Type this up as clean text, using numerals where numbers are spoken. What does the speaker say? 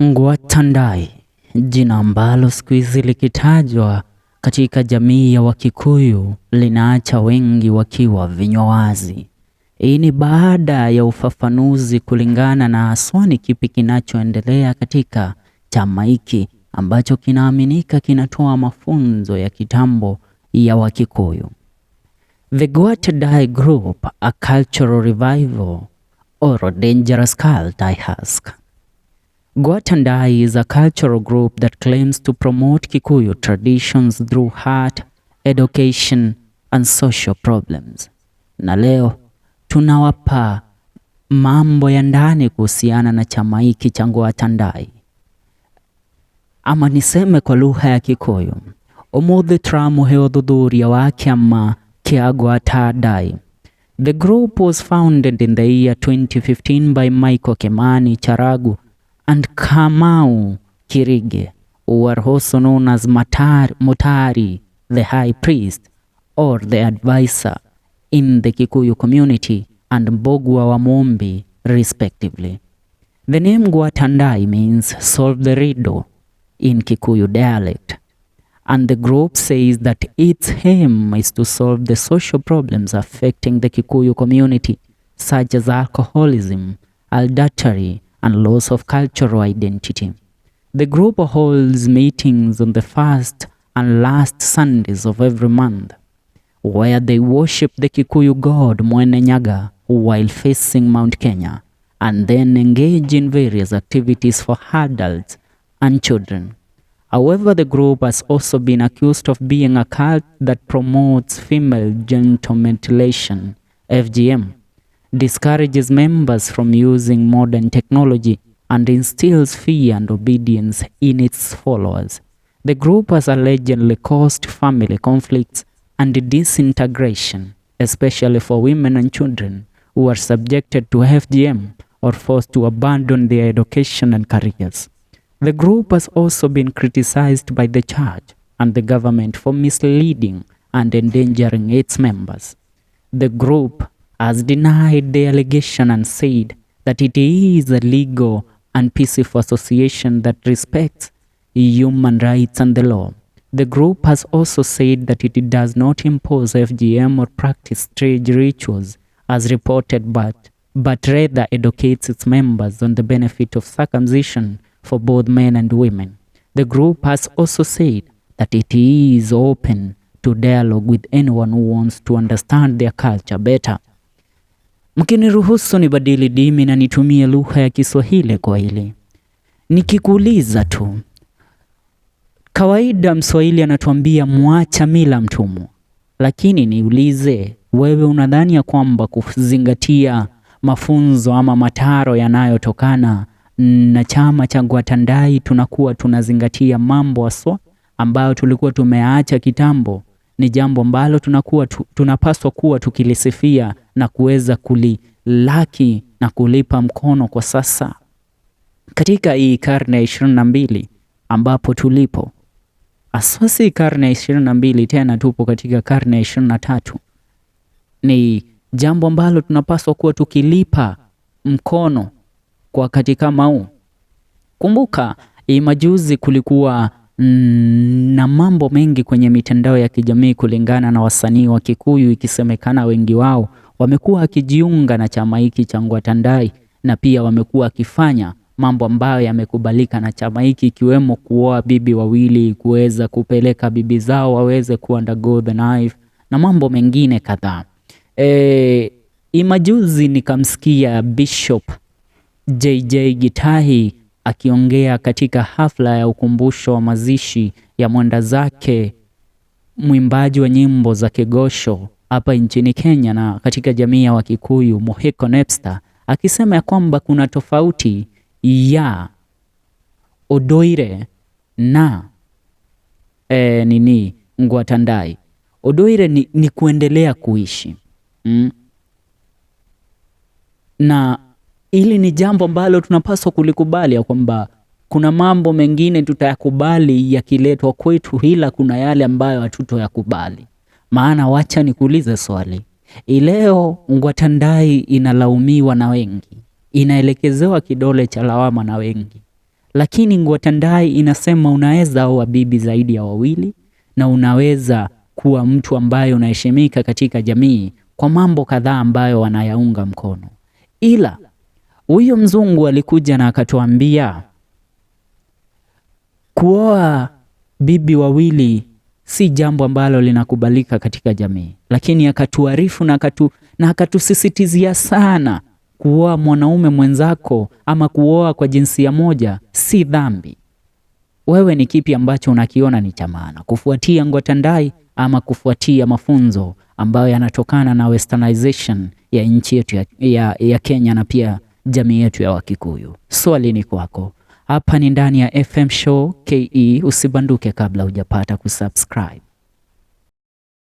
Ngwatandai, jina ambalo siku hizi likitajwa katika jamii ya Wakikuyu linaacha wengi wakiwa vinywa wazi. Hii ni baada ya ufafanuzi kulingana na haswa ni kipi kinachoendelea katika chama hiki ambacho kinaaminika kinatoa mafunzo ya kitambo ya Wakikuyu. The Gwatandai Group, a cultural revival or a dangerous cult, I ask. Gwatandai is a cultural group that claims to promote Kikuyu traditions through art, education and social problems. Na leo tunawapa mambo ya ndani kuhusiana na chama hiki cha Ngwatandai, ama niseme kwa lugha ya Kikuyu, umuthi tũramũhe ũthuthuria wa kĩama kĩa Ngwatandai. The group was founded in the year 2015 by Michael Kimani Charagu and Kamau Kirige, who are also known as Mutari, the high priest or the advisor in the Kikuyu community, and Mbugua wa Mumbi, respectively. The name Gwatandai means "solve the riddle" in Kikuyu dialect, and the group says that its aim is to solve the social problems affecting the Kikuyu community, such as alcoholism, adultery, and loss of cultural identity. The group holds meetings on the first and last Sundays of every month, where they worship the Kikuyu god Mwene Nyaga while facing Mount Kenya, and then engage in various activities for adults and children. However, the group has also been accused of being a cult that promotes female genital mutilation, FGM, discourages members from using modern technology, and instills fear and obedience in its followers. The group has allegedly caused family conflicts and disintegration, especially for women and children who are subjected to FGM or forced to abandon their education and careers. The group has also been criticized by the church and the government for misleading and endangering its members. The group has denied the allegation and said that it is a legal and peaceful association that respects human rights and the law. The group has also said that it does not impose FGM or practice strange rituals as reported, but rather educates its members on the benefit of circumcision for both men and women. The group has also said that it is open to dialogue with anyone who wants to understand their culture better. Mkiniruhusu nibadili dimi na nitumie lugha ya Kiswahili kwa hili. Nikikuuliza tu, kawaida Mswahili anatuambia mwacha mila mtumwa, lakini niulize wewe, unadhani ya kwamba kuzingatia mafunzo ama mataro yanayotokana na chama cha Ngwatandai tunakuwa tunazingatia mambo haswa ambayo tulikuwa tumeacha kitambo, ni jambo ambalo tunakuwa tunapaswa kuwa tukilisifia na kuweza kulilaki na kulipa mkono kwa sasa katika hii karne ya 22 ambapo tulipo haswa, si karne ya 22 tena, tupo katika karne ya 23. Ni jambo ambalo tunapaswa kuwa tukilipa mkono kwa wakati kama huu. Kumbuka majuzi kulikuwa na mambo mengi kwenye mitandao ya kijamii kulingana na wasanii wa Kikuyu, ikisemekana wengi wao wamekuwa wakijiunga na chama hiki cha Ngwatandai na pia wamekuwa wakifanya mambo ambayo yamekubalika na chama hiki, ikiwemo kuoa bibi wawili, kuweza kupeleka bibi zao waweze ku undergo the knife na mambo mengine kadhaa. Imajuzi nikamsikia Bishop JJ Gitahi akiongea katika hafla ya ukumbusho wa mazishi ya mwenda zake mwimbaji wa nyimbo za kigosho hapa nchini Kenya na katika jamii ya Wakikuyu Muhiko Napster, akisema ya kwamba kuna tofauti ya Odoire na nini Ngwatandai. Odoire ni kuendelea kuishi Na hili ni jambo ambalo tunapaswa kulikubali ya kwamba kuna mambo mengine tutayakubali yakiletwa kwetu, ila kuna yale ambayo hatutoyakubali. Maana wacha nikuulize swali, ileo Ngwatandai inalaumiwa na wengi, inaelekezewa kidole cha lawama na wengi, Lakini Ngwatandai inasema unaweza oa bibi zaidi ya wawili na unaweza kuwa mtu ambaye unaheshimika katika jamii kwa mambo kadhaa ambayo wanayaunga mkono. Ila huyo mzungu alikuja na akatuambia kuoa bibi wawili si jambo ambalo linakubalika katika jamii, lakini akatuarifu na akatusisitizia sana kuoa mwanaume mwenzako ama kuoa kwa jinsia moja si dhambi. Wewe ni kipi ambacho unakiona ni cha maana, kufuatia Ngwatandai ama kufuatia mafunzo ambayo yanatokana na westernization ya nchi yetu ya Kenya na pia jamii yetu ya Wakikuyu? Swali ni kwako. Hapa ni ndani ya FM Show KE. Usibanduke kabla hujapata kusubscribe.